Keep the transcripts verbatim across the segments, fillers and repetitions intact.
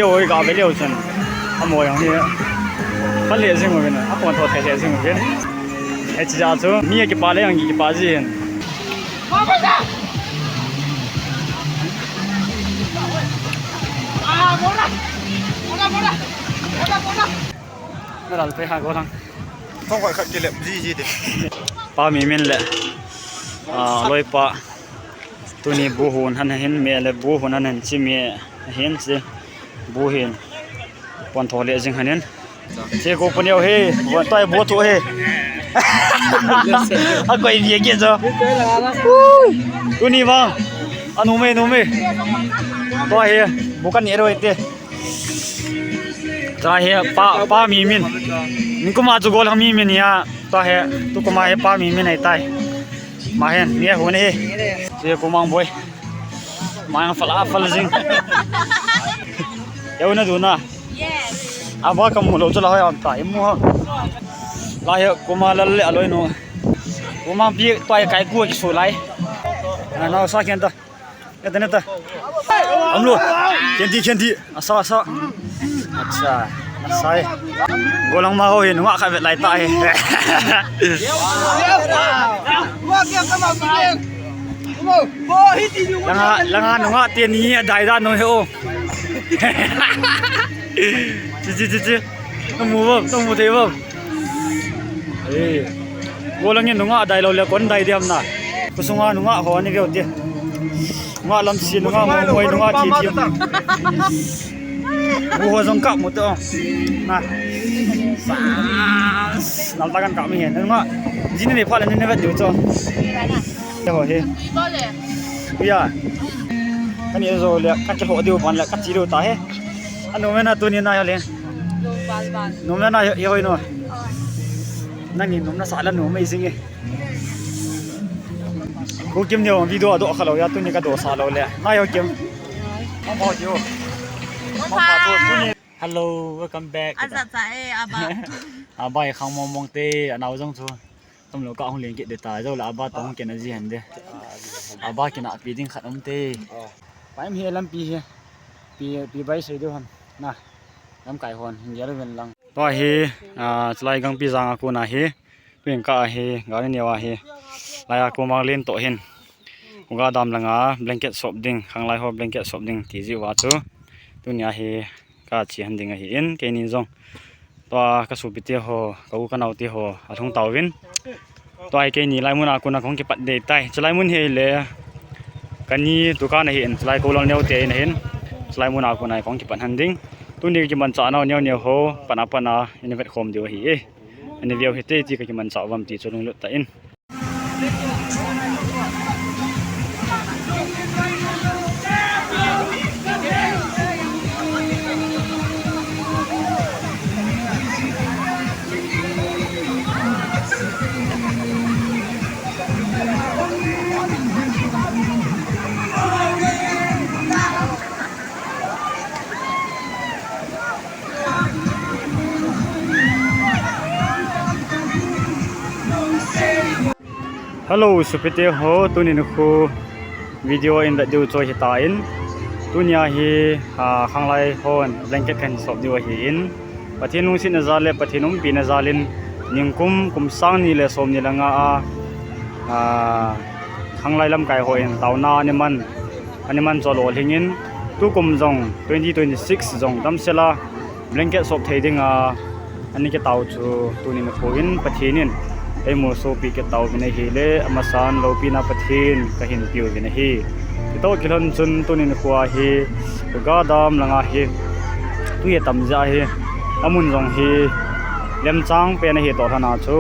Oi, ga ve leu chun. Amo jong hi. Pha le jing uvin, apon tho thei le jing uvin. Hiche jeh chun mi akipah le jong kipah ji hin. Na lal pe ha go lang. Thong khat khat kilep ji ji de. Pa Mimin le, ah, loipa. Tuni bu hon han hin, me le bu hon han hin, chi me hin chi bu hin. Pon tho le jing han hin. Che ko pon yo he, pon toi bu tho he. A koi bia ke jo. Tuni vang. Anu me, nu me. Toi he, bu kan ni roi te. Tua hi pa, pa Mimin. Nikum a chu gollhang Mimin ahi. Tua hi, tukum a hi pa Mimin ahitai. Ama hin, mi ahung hi. Tua hi Kumang boy. Ama jong fal a fal jing. Euna duna. Yes. Aba kamu lou chu la hoi am ta, imu ha. La hi Kumang lal le aloinu. Kumang pi tua hi kai ku kisu lai. Ana sa ken ta. Neta, neta. Amlo. Kenti, kenti. Asa, asa. Acha. Asai. Gollhang ma ho hi nunga kha vet lai ta hi. Langa, langa nunga teni adai da no he o. Chi, chi, chi, chi. Namu bom, namu thei bom. Eh. Gollhang in nunga adai lou le kon dai diam na. Khosunga nunga ho ni veu ti. Nunga lam si, nunga mo, mo, nunga thi thi. Mo ho jong ka mu to. Na. Lam ta kan ka mi he. Nunga. Jini ne pha le ni ne vet diu cho. Te ho he. Ya. Kani jo le, ka ke ho diu ban le, ka chi diu ta he. Anu me na tuni na yo le. Nom bal bal. Nom na na yo, yo no. Nang ni nom na sa la nom mai jing e. Ko Kim neo video a do kha lou ya, tuni ka do sa lou le. Na yo Kim. Amo jo. Hello, welcome back. Aja cha e, aba. Aba e khang mong mong te, anao jong chu. Tum lou ka hung len kit de ta, jo la aba tong ke na ji han de. Aba ke na pi ding khat um te. Paim he lampi he. Pi, pi bai sei diu ham. Na. Lamkai hon, hin gel ven lang. Tua hi, ah, chulai Gangpijang a kona hi, pin ka hi, gari neo a hi, laiya Kumang len to hin. Uga dam langa blanket sop ding, khanglai ho blanket sop ding ti ji uva chu. Tunia hi ka chi han ding ahi in, keini jong. Tua ka sopite ho, ka u ka naote ho, alhung tauvin. Tua hi keini lai mun a kona kong kipat dei tai. Chulai mun hi le, kani dukan ahi in, chulai kolal neo te in ahin. Chulai mun a kona kong kipat han ding. Tuni kimanchah nau neo neo ho, pana pana, in vet khom diu ahi e. Ani veu hite ti ka kimanchah uvam ti chu lunglut tah in. Hello, sopite ho, tuni nikho video in vet diu chu hitan. Tunia hi, ah, khanglai hon blanket kahin sop diu ahin. Pathen lungsetna jal le Pathen umpina jal in ningkum kum sang ni le som ni le nga a, ah, khanglai lamkai hon taona ana man, ana man chu lolhing in, tukum jong twenty twenty-six jong damsel a blanket sop thei dinga ana kitao chu tuni nikho in Pathen in eimu sopi kit tauvin ahile, amasan loupina Pathen kahin peuvin ahi. Chutobang kilhon chun tuni nikho a hi, Khuga dam langa hi, tui atam jeh a hi, amun jong hi lemchang pen ahi toh lhon a chu,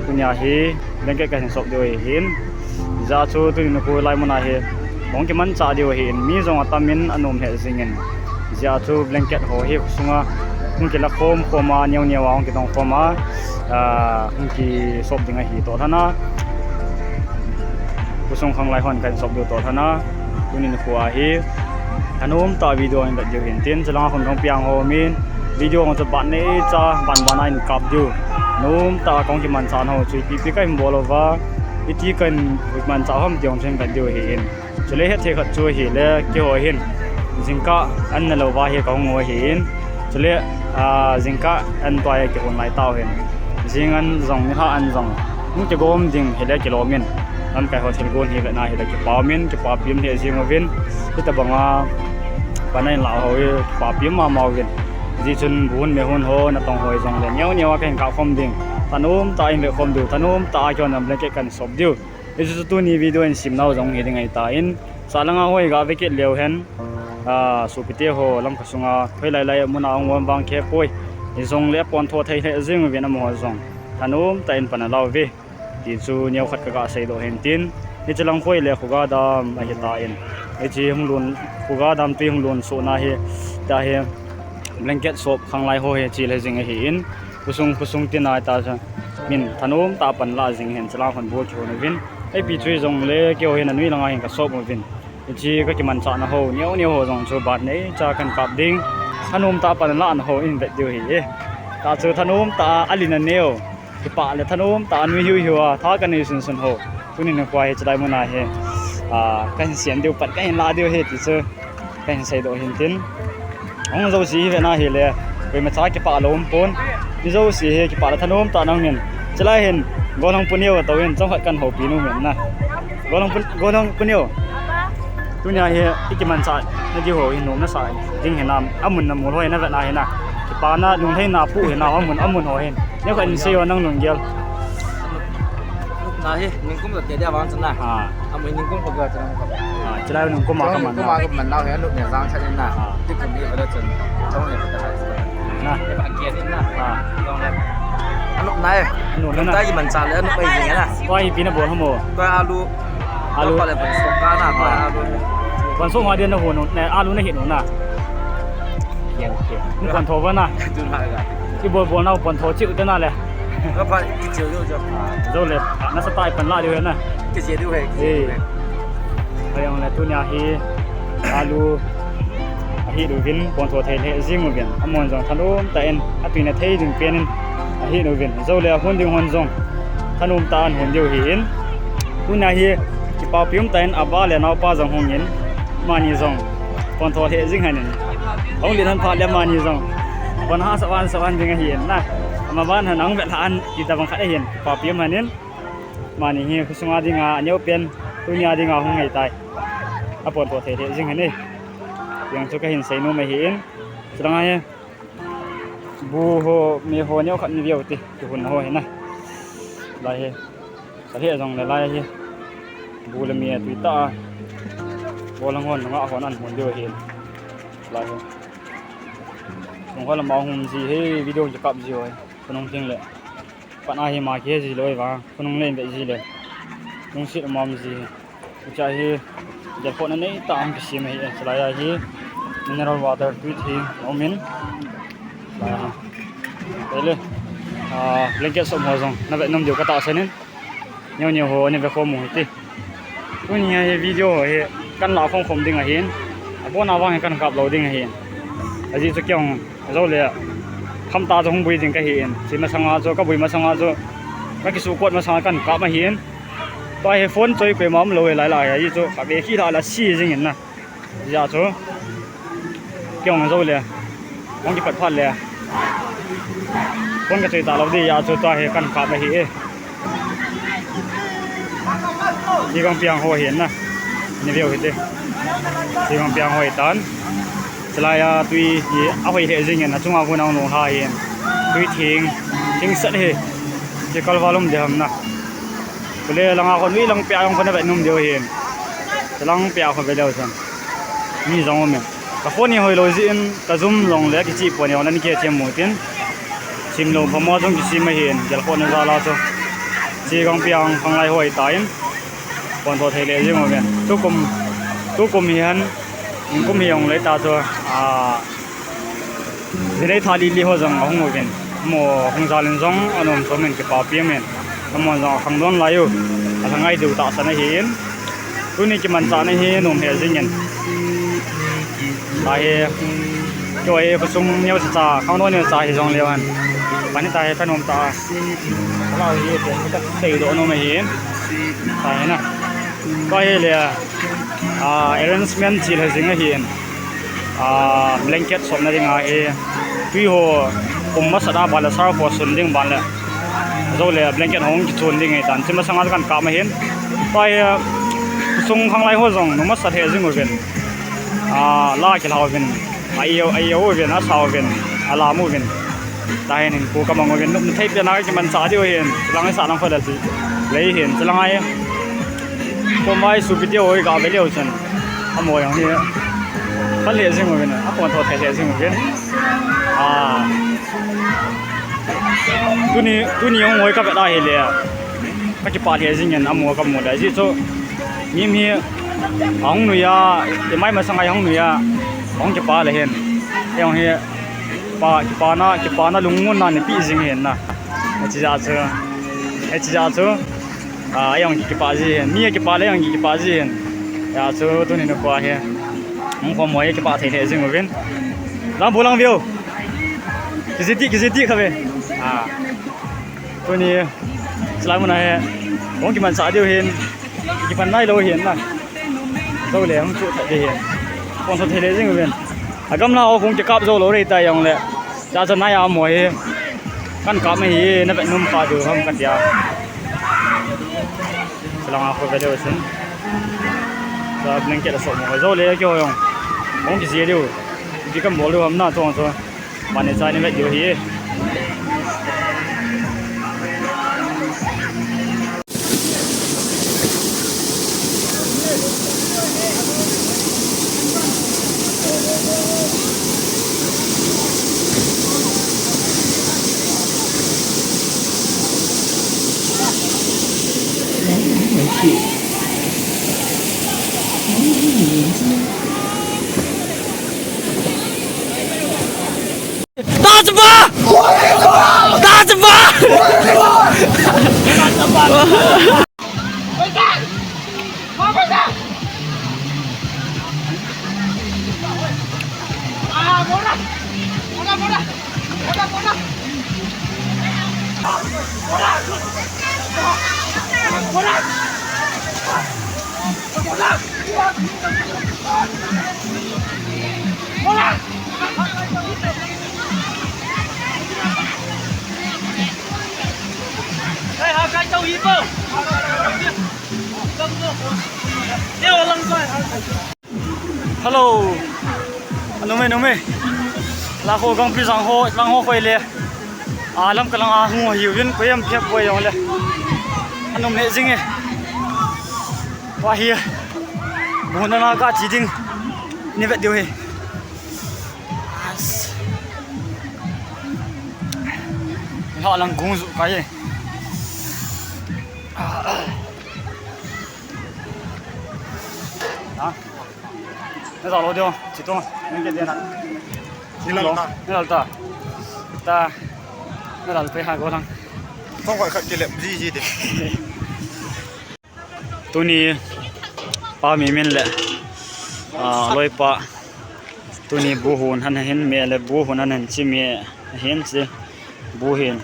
tunia hi blanket kahin sop diu ahin. Hijeh a chu tuni nikho lai mun a hi, kong kimanchah diu ahin, mi jong atam in anom lheh jing in. Hijeh a chu blanket ho hi khosunga hung kila khom khom a, neo neo a hung kitong khom a, ah, hung kisop ding ahi toh lhon a. Khosung khanglai hon kahin sop diu toh lhon a. Tuni nikho a hi, anom tah video in vet diu hin tin, chulanga khun thong piang ho min, video hon chu ban neicha, ban ban a in kap diu. Nom tah kong kimanchah nau chu ipi ipi kahin bol uva, iti kahin manchah ham ti hon chu in vet diu ahin. Chule hetthei khat chu ahile, keiho hin Jingkah an nalou va hi kahung u ahin. Chule, ah, jingkah an tua hi kihon lai tau hin. Jing an jong, nilhah an jong, hung kigom ding hile kilom in. Lamkai ho thilgon hi vetna hile kipa um in, kipa pim lheh jing uvin. Hitabanga pan ahin lah ho hi kipa pim mama uvin. Hijeh chun bu hon me hon ho natong ho hi jongle neo neo a kahin kap khom ding. Thanom tah in ve khom diu, thanom tah a kihon jong blanket kahin sop diu. Hichu chu tuni video in simnau jong hi ding ahitan, sahlanga hoi ga ve kit leu hen, ah, sopite ho Lamka sunga hoilai lai muna hung um vang khe poi. Hijongle pontho thei lheh jing uvin amaho jong thanom tah in pan alau ve. Ti chu neokhat kaga seidoh hin tin. Hiche lang hoi le Khuga dam ahitan. Hiche hung lon, Khuga dam tui hung lon sohna hi, tua hi blanket sop khanglai ho hi chil hijing ahin. Khosung, khosung tina ta chu min thanom tah a pan la jing hin, chule hon bu kihon uvin. Ipi chu hijongle keiho hin anoi langa hin kasop uvin. Hiche kakimanchahna ho neo neo ho jong chu ban neicha kahin kap ding. Thanom tah a pan lahna ho in vet diu ahi. Tua chu thanom tah a alin aneo, kipah le thanom tah a nui hiu hiu a tha kanei sun sun ho tuni nikho hi chulai muna hi, ah, kahin sem diu, pan kahin la diu ahi ti chu kahin seidoh hin tin. Hung jouse hi vetna hile koimacha kipah lou um pon. Mi jouse hi kipah le thanom tah a nahung in. Chulai hin Golhang pu neo katou in, chomkhat kahin houpi nom in na. Golhang pu, Golhang pu neo, tunia hi ikimanchah nadiu ho hi nom nasa ding hinam, amun amu lou hi navetna hi na, kipana lunglhaina pu hinam, amun amu ho hin neokhat in seiyo nang lunggel. Nopna hi ningkum toh kei dia vang chun na. Ah. Amun ningkum khopi a chun na. Ah, chulai ningkum a kaman na. Ningkum a kaman nau hi anop ne jang chan in na. Ah. Tukum hi vala chun, chong hi vala hai. Na. Hi ba kei in na. Ah. Chong le. Anopna hi. Anopna. Tua kimanchah le anop ahi jing na. Tua hi ipi nabol ham o? Tua alu. Alu. Tua pa le pansok kana, tua alu. Pansok ma dia nahon u, ne, alu nahin u na. Okay, okay. Pontho va na. Tu na ga. Ibol bol nau pontho cheh u te na le. Ka pa kicheh u jo. Ah, jou le. Ah, nasa tah a pan la diu na. Kicheh diu ahi, kicheh diu ahi. Eh. Ajong le tunia hi alu ahi uvin, pontho thei lheh jing uvin. Amahon jong thanom tah in, atui na thei ding pen in ahi uvin. Jou le ahon ding hon jong thanom tah a ahon diu ahin. Tunia hi kipa pim tah in aba le naopa jong hung in, amani jong pontho lheh jing hon in. Hung len hon phat le amani jong pon hahsa hahsa ding ahin na. Amaban hon ahung vet lhah hon ti tabang khat ahin, kipa pim hon in. Amani hi khosunga dinga aneo pen, tunia dinga hung ngai tai. Apontho thei lheh jing hon e. Tiang chu kahin seinom ahin. Chulanga hi bu ho, me ho neokhat ni veu ti, kihon ho hi na. Lai hi. Sa lheh jong le lai hi. Bu le me atui tah a. Golhang hon, nungah hon ahon diu ahin. Lai hi. Nung ho lama hung ji hi, video kikap ji ho hi. Khonung teng le. Pat a hi ma kihe ji lou vang, khonung le in vet ji le. Lungset um um ji. Hiche hi gelkhohna nei tah a kisem ahi, chulai a hi mineral water tui theng aum in. Chulai a hi. Tele. Ah, blanket sop ho jong na vet nom diu ka tahsan in. Neo neo ho na ve khom u hite. Tuni a hi video hi kahin la khom khom ding ahin. Abon a vang hi kahin kap lou ding ahin. Ajeh chu kei jong Jou le, khamtah chu hung bui ding kahin. Che masanga chu, kabui masanga chu, kakisuh kot masanga kahin kap ahin. Tua hi phone choi koima umlou hi lai lai hi chu, kave khi lha la si jing in na. Hijeh chu, kei jong jou le, hung kipat phat le, phone kachoi talou ding jeh chu tua hi kahin kap ahi e. Chigang piang ho hi na. Ni veu hite. Chigang piang ho hi tan. Chulai a tui hi ahoi lheh jing in, achunga gun ahung lhung lha hin. Tui theng, theng sat hi. Chi kalval um ding ham na. Chule langa khon, nui lang pia jong khon avet nom diu hin. Chulang pia khon ve leu chun. Mi jong um in. Ka phone hi hoilou jeh in, ka zoom jong le kichih pon jong le, naki them u tin. Simlou phamo jong kisem ahin, gelkhohna jal a chu. Chigang piang khanglai ho hi tan. Pontho thei lheh jing uvin. Tukum, tukum hi hen, ningkum hi jong le ta chu. Ah, jinei tha li li ho jong ahung uvin. Amaho hung jal in jong anom chom in kipa pia min. Amaho jong akhangdon lai u. Alhangai diu tahsan ahin. Tuni kimanchahna hi nom lheh jing in. Tua hi, keiho hi khosung neocha cha, khangdon neocha hi jong leu hen. Pani tua hi thanom tah a. Ka lau hi, ka seidoh nom ahin. Tua hi na. Tua hi le, ah, arrangement chil lheh jing ahin. Ah, blanket sopna ding ahi. Tui ho pum masat a ban le, surf ho sun ding ban le. Jou le blanket ho hung kichun ding ahi tan. Chi masang a kan kap ahin. Pai, ah, sung khanglai ho jong nu masat he jing uvin. Ah, la kilah uvin. A i, a i uvin, a sa uvin, a lam uvin. Tahin hinkho kamang uvin, nop thei pen a kimanchah diu ahin, chilang i sa lang kho le si. Lei hin, chilang a hi. Komai supi teu hoi kave leu chun. Amaho jong hi. Kha lheh jing uvin, a kon tho thei lheh jing uvin. Ah. Tuni, tuni jong hoi kavet a hile. Kakipah lheh jing in, amaho kamu le. Ajeh chu, mi, mi, ahung nui a, imai masang a ahung nui a, ahung kipah le hin. Hijong hi, Pa, kipana, kipana lungmonna nei peh jing ahin na. Hiche jeh chu, hiche jeh chu, ah, jong kipah ji ahin. Mi kipah le jong kipah ji ahin. Hijeh chu tuni nikho hi. Hung khom ho hi kipah thei lheh jing uvin. Lam bu lang veu. Kiji ti, kiji ti kha ve. Ah. Tuni, chulai mun a hi. Hung kimanchah diu ahin. Kipan nailou ahin na. Jou le hung chu thei ahin. Kon chu thei le jing uvin. Agamla ho hung kikap jou lou rei ta jong le. Cha cha nai a mo hi. Kan kap mai hi, na vet nom kha diu ham katia. Chilang a kho ve leu chun. Sa blanket a sop mo. Jou le keiho jong. Hung kiji diu. Ki kan bol diu ham na chong chu. Mani chai ni vet diu ahi. Touch ba! Touch ba! Hello. Anom e, nom e. Lakho gangpi jang ho, lang ho khoi le. A lam kalang a hung hiuvin, koiam phep koi jong le. Anom le jing e. Wa hi. Mun na ka chi ding. Nei vet diu ahi. As. Ni ha lang gung ju kai e. Ha? Na jao lou diu, chi tung, nang ke dia na. Ni lal ta. Ni lal ta. Ta. Na lal pe ha go lang. Tong koi khat kilep ji ji de. Tuni Pa Mimin le, ah, loipa. Tuni bu hon han hin me le bu hon han hin chi me hin chi bu hin.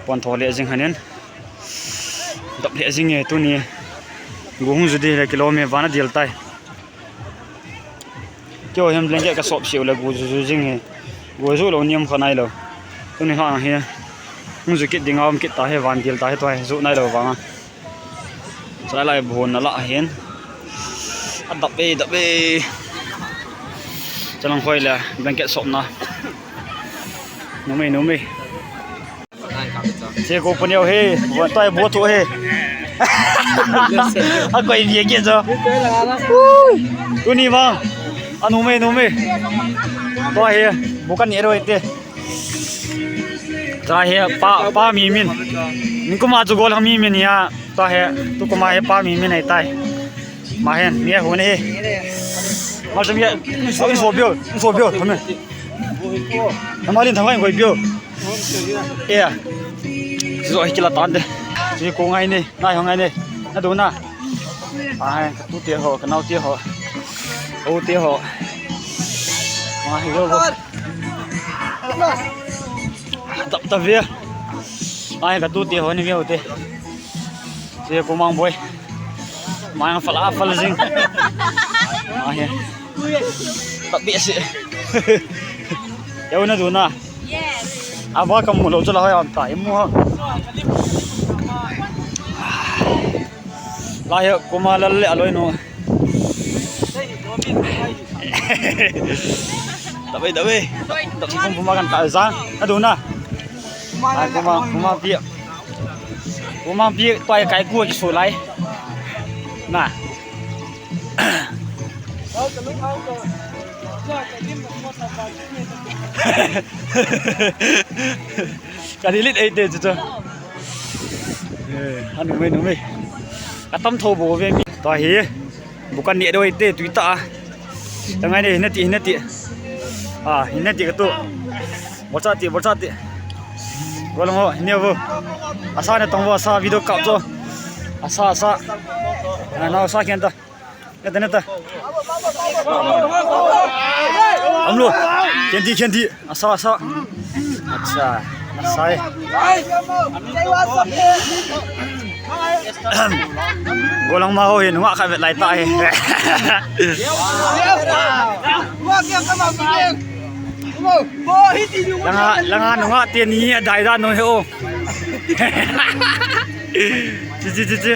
Pon tho le jing han hin. Dap le jing e tuni. Gu hung ju di le kilo me vana dil tai. Keiho hin blanket ka sop siu le gu ju ju jing e. Gu ju lou niam kha nailou. Tuni hang hi. Hung ju kit ding a um kit ta hi van dil ta hi tua hi ju nailou vang a. Chulai lai bu hon na la hin. A dap e, dap e. Chalang khoi le blanket sopna. Nom e, nom e. Che ko pun yo he, bu tai bu tu he. A koi ni ke jo. Ui. Tuni ma. A nom e, nom e. Tua hi, bu kan ni ro ite. Tua hi Pa, Pa Mimin. Ni kuma chu gol ha Mimin ya. Tua hi, tu kuma hi Pa Mimin ai tai. Ma hin, mi hon hi. Ma chu mi, so in so bio, in so bio, thame. Na ma lin thang ngai koi bio. E. Zo hi kila tan de. Chi ko ngai ni, nai ho ngai ni. Na do na. Ai, ka tu te ho, ka nau te ho. O te ho. Ma hi lo. Tap tap via. Ai, ka tu te ho ni via o te. Che ko mang boi. Mang fal a fal jing. Ai. Tapi si. Ya una duna. Yes. Aba kamu lo chu la hoi am ta imu ha. La ya kuma la le aloi no. Tabe tabe. Tak kum puma kan ta za. Aduna. Ai, kuma, kuma pi. Kuma pi, toi kai ku ki su lai. Na. Ka lilit ai te chu chu. Eh, anu me, nu me. Ka tam tho bo ve mi. To hi. Bukan ni do ai te tui ta. Tangai ne, hinati, hinati. Ah, hinati ka tu. Bolcha ti, bolcha ti. Golong ho, hini vo. Asa ne tong vo, asa video kap cho. Asa, asa. Na, na, asa kian ta. Neta, neta. Amlo. Kian ti, kian ti. Asa, asa. Acha. Asa e. Golong ma ho hi, nunga kha vet lai ta hi. Langa, langa nunga te ni a dai da no he o. Chi, chi, chi, chi.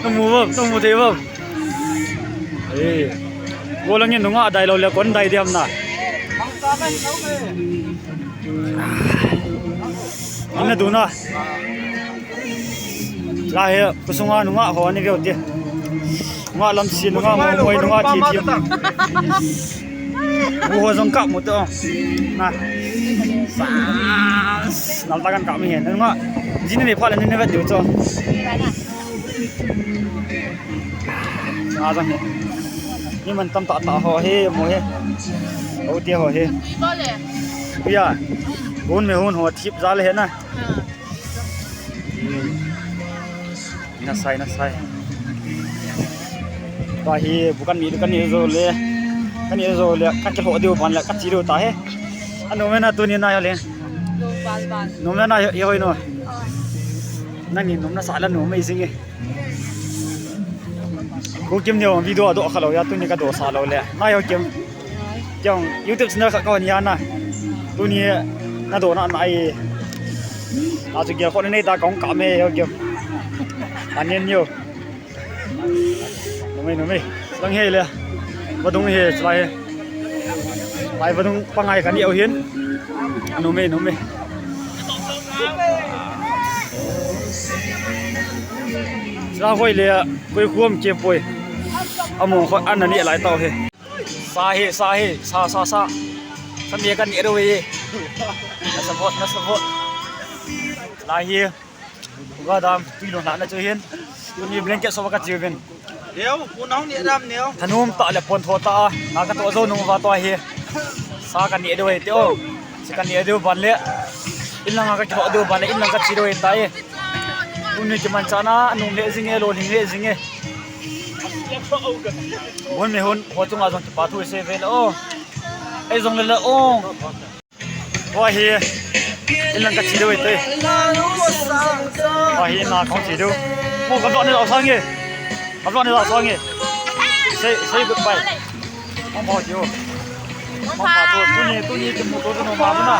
Namu bom, namu thei bom. Eh. Golong in nunga dai lo le kon dai diam na. Ina duna. La he, kusunga nunga ho ni veu ti. Nunga lam si, nunga mo, mo, nunga ti ti. Bu ho jong kap mo to. Na. Sas. Nal ta kan kap mi he. Nunga. Jin ni pha le ni ne vet diu cho. Nga jong he. Ni man tam ta ta ho he, mo he. Ho ti ho he. Ya. Hun me hun ho thip jal he na. Na sai, na sai. Ka hi bukan ni kan ni jo le. Kan ni jo le. Ka ke ho diu ban le ka chi diu ta he. Anu me na tu ni na yo le. Nom bal bal. Nom na na yo, yo no. Nang ni nom na sa la nom mai jing e. Ko Kim neo video a doh kha lou a, tuni ka doh sa lou le. Ngai ho Kim. Kiang YouTube channel kha ka hon ya na. Tuni na doh na na ai. A chu gel kho nei ta kong ka me ho Kim. Anen neo. Numei, numei. Lang he le. Vadung he, chulai he. Lai vadung pangai kani au hin. Numei, numei. Sa hoi le, koi khuam ke poi. Amo kho an ani lai tau he. Sa he, sa he, sa, sa, sa. Sa me kan ni ro he. Na support, na support. Lai he. Uga dam, tui lo na na chu hin. Tuni blanket so ka chiu vin. Neo, u nau ni dam neo. Thanum ta le pon tho ta. Na ka to zo nung va to he. Sa kan ni do he te o. Si kan ni do ban le. In lang ka to do ban le, in lang ka chi do he ta e. Tuni ki man cha na, nung le jing e, lo ling le jing e. Hun me hun, ho chunga jong kipa thu se ve le o. Ei jong le le o. Wa hi, in lang ka chi do e te. Wa hi na kong chi do. Mo ka vlog ni la sang e. Ka vlog ni la sang e. Say, say goodbye. Mo mo jo. Mo pa to, tuni, tuni kimu to no ma na.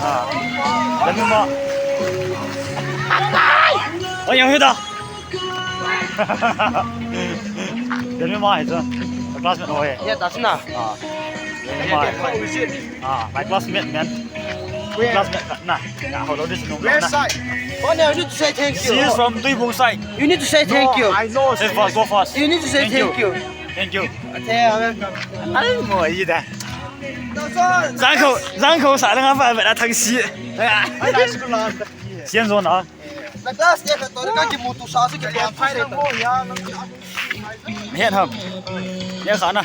Ah. Dami ma. Oi, yang hida. Dami ma hai to. Classmate ho hai. Yeah, that's enough. Ah. Dami ma hai. Ah, my classmate, man. Classmate, na, na, hold on, this is no, where na. Side? Oh, no, you need to say thank you. She is from Tuibong side. You need to say thank you. No, I know. Say fast, go fast. You need to say thank you. Thank you. Thank you. Okay, welcome. Ai, mo yi da. Zang kho, zang kho sa langa ba ba thang si. Sian zone ah. Na class te ka to ka kimu tu sa su ki pa phai re ta. Mihet ham. Mihet kha na.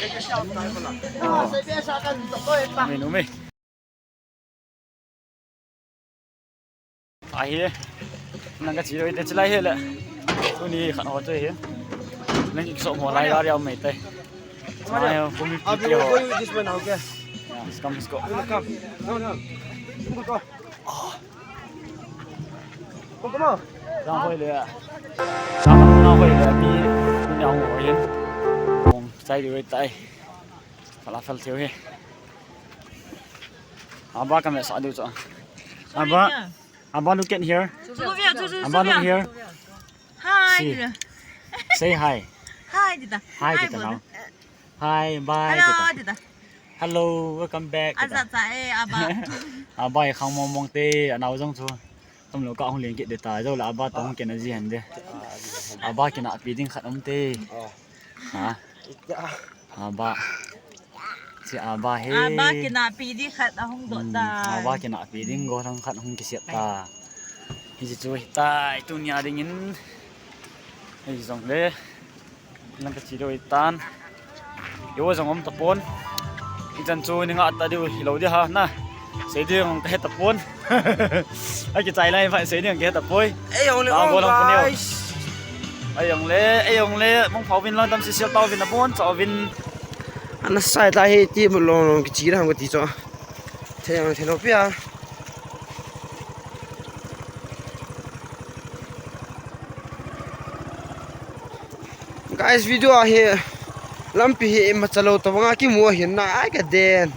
Numei, numei. Ahi. Nang ka chi lo te chi lai he le. Tuni khan ho chu hi. Nang ki so mo lai ga ria mai tai. Ai, kumi pi pi ho. This one, okay? Yeah, come, let's go. Come. No, no. Come, come. Zang hoi le. Zang hoi le mi. Ni ang hoi hin. Bong chai di wei tai. Kala fel thei hi. Aba ka me sa du cho. Aba, Aba, look at here. Aba, look here. Hi. Say hi. Hi, tita. Hi, tita, bol. Hi, bye, hello, tita. Hello, welcome back, tita. Aja cha e, Aba. Aba e khang mong mong te, anao jong chu. Tum lo ka hung len kit de ta, jo la Aba tong ken a ji han de. Aba kina pi ding khat um te. Ha? Aba. Si Aba he. Aba kina pi ding khat ahung dot ta. Aba kina pi ding go thang khat hung kisiat ta. Hi ji chu hi tai, tunia dingin. Hi jong le. Lang ka chi deu tan. Yo jong om tapon. Ichan chu ni nga ta deu hi lo di ha na. Sei ding ka he tapon. Ai ki chai lai fa sei ding ka he tapoi. Ei, ong le, ong, guys. Ai ong le, ei ong le, mong phau vin lang tam si sial tau vin a bon, chau vin. Ana sai ta hi ti mo long long ki chi ra hang ko ti cho. Thei ang thei lo pia. Guys, video a hi lampi hi ima chalo to banga kimu ahin na ai ka den.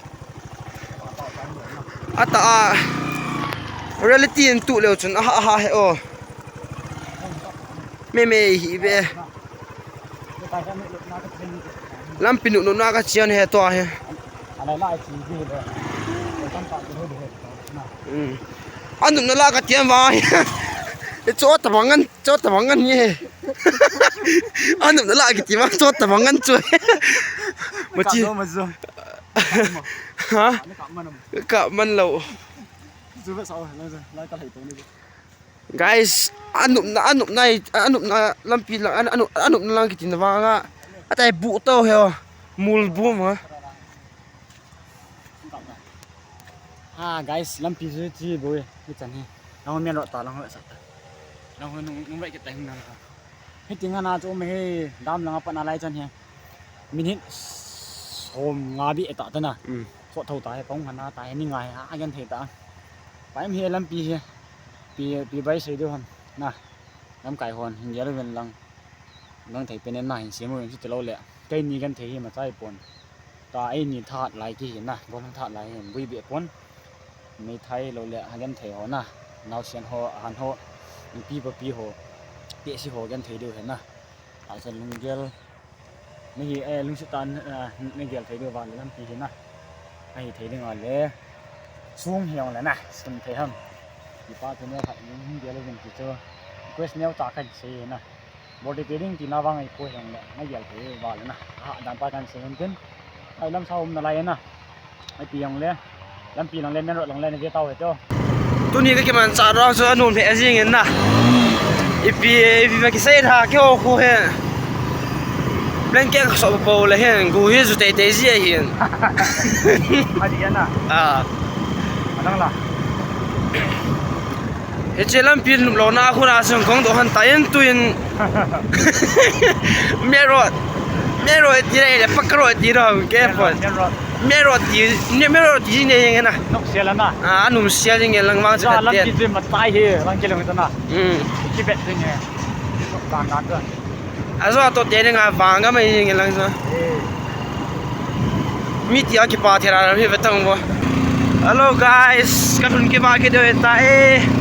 Ata a reality in tu leo chun aha aha he o. Me me hi be. Lampi nu nu na ka chian he to he. Anupna la ka tiam va. Chota bangan, chota bangan ni he. Anupna la ka tiam va, chota bangan chu. Machi. Ha? Ka man lo. Guys, anupna, anupna, anupna lampi lang, anu, anupna lang kitin vanga. Atai bu to he. Mul bu ma. Ha, guys, lampi chu chi boi, hi chan hi. Lang ho men ro ta, lang ho sa ta. Lang ho nung, nung rai ke ta hung nang. Hi ting ana chu me hi dam lang apa na lai chan hi. Minute som nga bi ta ta na. Kho tho ta hi pong hana ta hi ni nga hi a gen thei ta. Pa em hi lampi hi. Pi, pi bai sei du han. Na. Lamkai hon hin gel ven lang. Lang thei pen na hin siam uvin chu ti lo le. Keini genthei hi machai pon. Ta eini that lai ki hi na, bom that lai hin bui be pon. Meithai lo le ha genthei ho na. Naosen ho, ahan ho, nupi papi ho. Tehsi ho genthei diu hi na. Asan lunggel. Ni hi, eh, lungset tan, eh, ni gel thei diu van lampi hi na. Ahi thei ding a le. Sum hi ong le na, sum thei ham. Kipa thu neo khat lung gel uvin ti chu. Request neo ta kan sei na. Bol te ding tina vang ai ko hiang le, na gel thei val na. Ha, dan pa kan sei hen tin. Ai lam sa um na lai na. Ai pi hiang le. Lampi lang le, main road lang le, na ve tau he to. Tuni ka kiman cha rong chu anum he jing in na. Ipi, ipi ma kisei tha, ki ho khu he. Blanket ka so po le hen, gu hi ju tei tei ji a hin. Adi na. Ah. Adang la. Hiche lampi nop louna khu na sung kong doh han ta in tuin. Main road. Main road ti le, pak road ti ro ke pon. Main road. Main road ti, ni main road ti ne yeng na. Nok sia la na. Ah, anum sia jing lang mang cha lampi chu matai he, lang ke long ta na. Hmm. Ki bet jing he. Sok dan dan ta. Ajo to te nga vang ga mai nge lang sa. Mi ti a kipa thera hi vetang bo. Hello guys, ka thun kiba ke do ta e.